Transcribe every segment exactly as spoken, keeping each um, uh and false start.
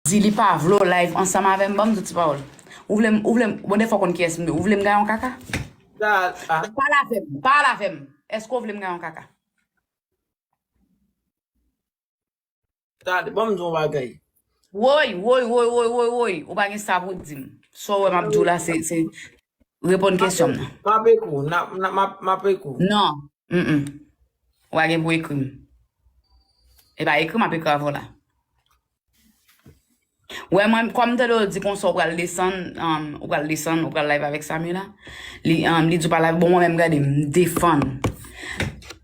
di li pa vle w live ansanm avè m, ban m di w ti pawòl. Ou vle m, ou vle m, bon, defwa w konn kiyès m ye, ou vle m gaye yon kaka? Da, a, Pale avè m, pale avè m. Èske w vle m gaye yon kaka? Tande, ban m di w yon bagay. Woy, woy, woy, woy, woy, woy. Ou pa gen sa pou w di m. Sa w wè m ap di w la, se, se reponn kesyon m nan. M ap ekri w, n ap, n ap, m ap, m ap ekri w. Non. Mm-mm. Ou pa gen pou ekri m. E pa ekri m ap ekri avè w la. Wè, mwen, kòm m tande w di konsa, ou pral desann, um, ou pral desann, ou pral live avèk Samuela. Li, um, li di w pa live, bon, mwen menm, gade, m defann.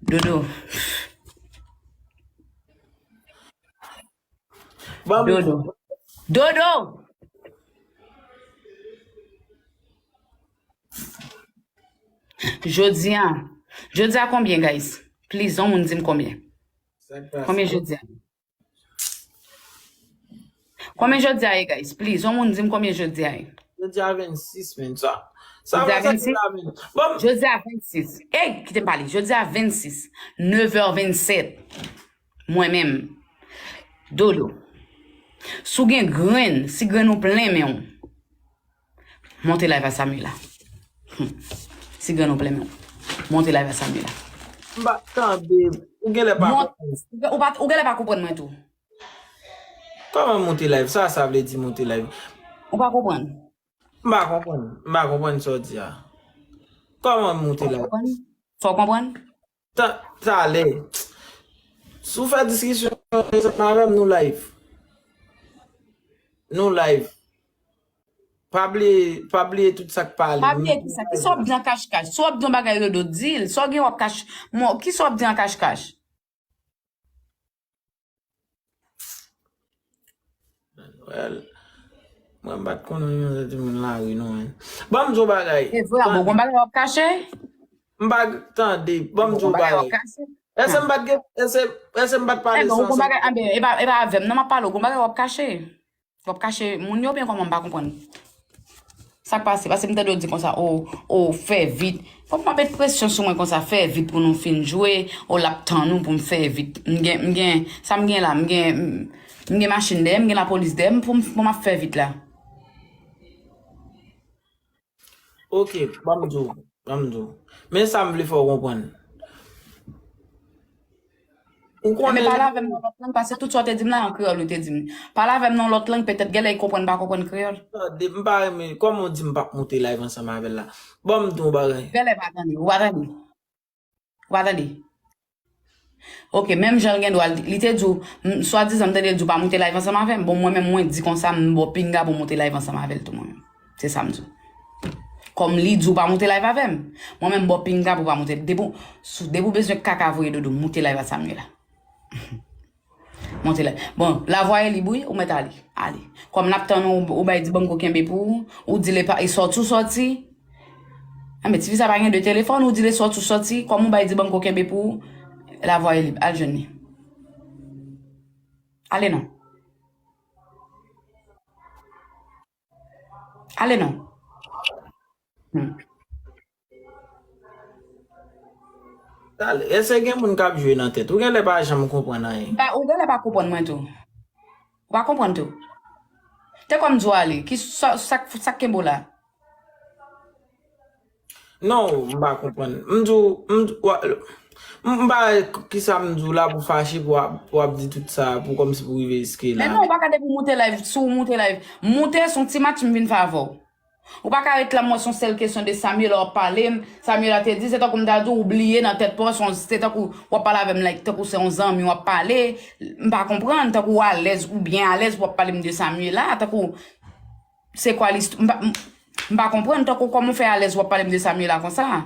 Dodo. Ban m Dodo. Dodo! Jodi a. Jodi a konbyen, guys? Please, yon moun di m konbyen. Sa k pase? Konbyen jodi a? Konbyen jodi a ye, guys? Please, yon moun di m konbyen jodi a ye. Jodi a vennsis, men. Sa, sa Jodi a va, sa vennsis? la, men. Bon, Jodi a vennsis. Ey, kite m pale. Jodi a vennsis. Nevè vennsèt. Mwen menm. Dodo. Si w gen grenn, si grenn ou plen men w, monte live a Samuela. Hmm. Si grenn ou plen men w, monte live a Samuela. M pa tande. Ou genlè pa Mont- konprann. Ou pa, ou genlè pa konprann mwen tou. Kòman monte live? Sa, sa vle di monte live? Ou pa konprann. M pa konprann. M pa konprann sa w di a. Kòman monte live? Konprann? Fò w konprann? Ta-, talè. Si w fè diskisyon ansanm avè m, nou live. Nou live. Pa bliye, pa bliye tout sa k pale. Pa bliye ki sa. Ki sa w ap di an kach kach? Si w ap di yon bagay, Dodo, di l. Sa w gen w ap kach. Mwen, ki sa w ap di an kach kach? Well, mwen m pa t konnen yon timoun lari non, men. Ban m di w bagay. E vre, bon, gon bagay w ap kache? M pa tande. Ban m di Gon w bagay w ap bagay. kache? Èske m pa t gen, èske, èske m pa t pale Enben, sa ou gon ansanm? Bagay, enben, e pa, e pa avè m, non, m ap pale w, gon bagay w ap kache. W ap kache moun yo, oubyen kòman, m pa konprann. Sa k pase? Pase m tande w di konsa, o, o, fè vit. Fòk m ap met presyon sou mwen konsa, fè vit pou nou fin jwe, o, l ap tann ou pou m fè vit. M gen, m gen, sa m gen la, m gen, m gen machin dèyè m, m gen lapolis dèyè m, pou m, pou m ap fè vit la. Ok, ban m di w, ban m di w. Men sa m vle fè w konprann. Ou Enben, konnen pale avè m nan lòt lang, paske tout sa w te di m la, an kreyòl ou te di m. Pale avè m nan lòt lang, petèt, genlè, li konprann, pa konprann kreyòl. Tande, m pa renmen, kòman w di m p ap monte live ansanm avè l la? Ban m di w yon bagay. Genlè pa tande, ou pa tande. Ou pa tande. Ok, menm jan l gen dwa, li te di w, m, swadizan m tande l di w pa monte live ansanm avè m. Bon, mwen menm, mwen di konsa, m ba w pinga pou w monte live ansanm avè l tou, mwen menm. Se sa m di w. Kòm li di w pa monte live avè m, mwen menm, m ba w pinga pou w pa monte. Depi w, sou, depi w bezwen kaka voye Dodo, monte live a Samuela. Monte live. Bon, lavwa e lib, wi, ou mèt ale. Ale. Kòm n ap tann ou, ou bay Dibango kenbe pou ou, ou di l e pa, e sòti ou sòti. Enben, tifi sa pa gen de telefòn, ou di l e sòti ou sòti, kòm ou bay Dibango kenbe pou ou, lavwa e lib, al jwenn li. Ale non. Ale non. Hmm. Tande, èske gen moun k ap jwe nan tèt? Ou genlè pa janm konprann anyen. Ba, ou genlè pa konprann mwen tou. Ou pa konprann tou. Te kòm di w ale, ki sa, sa, sa k kenbe w la? Non, m pa konprann. M di w, m di w, m, m pa wè kisa m di w la pou fache, pou w ap, pou w ap di tout sa, pou kòmsi pou rive jiske la. Men non, ou pa ka depi w moute live, si w moute live, moute se yon ti match m vin fè avè w. Ou pa ka ret la, m wè se yon sèl kesyon de Samuela w ap pale m. Samuela te di, se tankou m ta di w, ou bliye nan tèt pa w, se yon, se tankou w ap pale avè m like, tankou se yon zanmi w ap pale. M pa konprann, tankou w alèz, ou byen alèz pou w ap pale m de Samuela, tankou se kwa list-, m pa, m, m pa konprann, tankou kòman w fè alèz w ap pale m de Samuela konsa.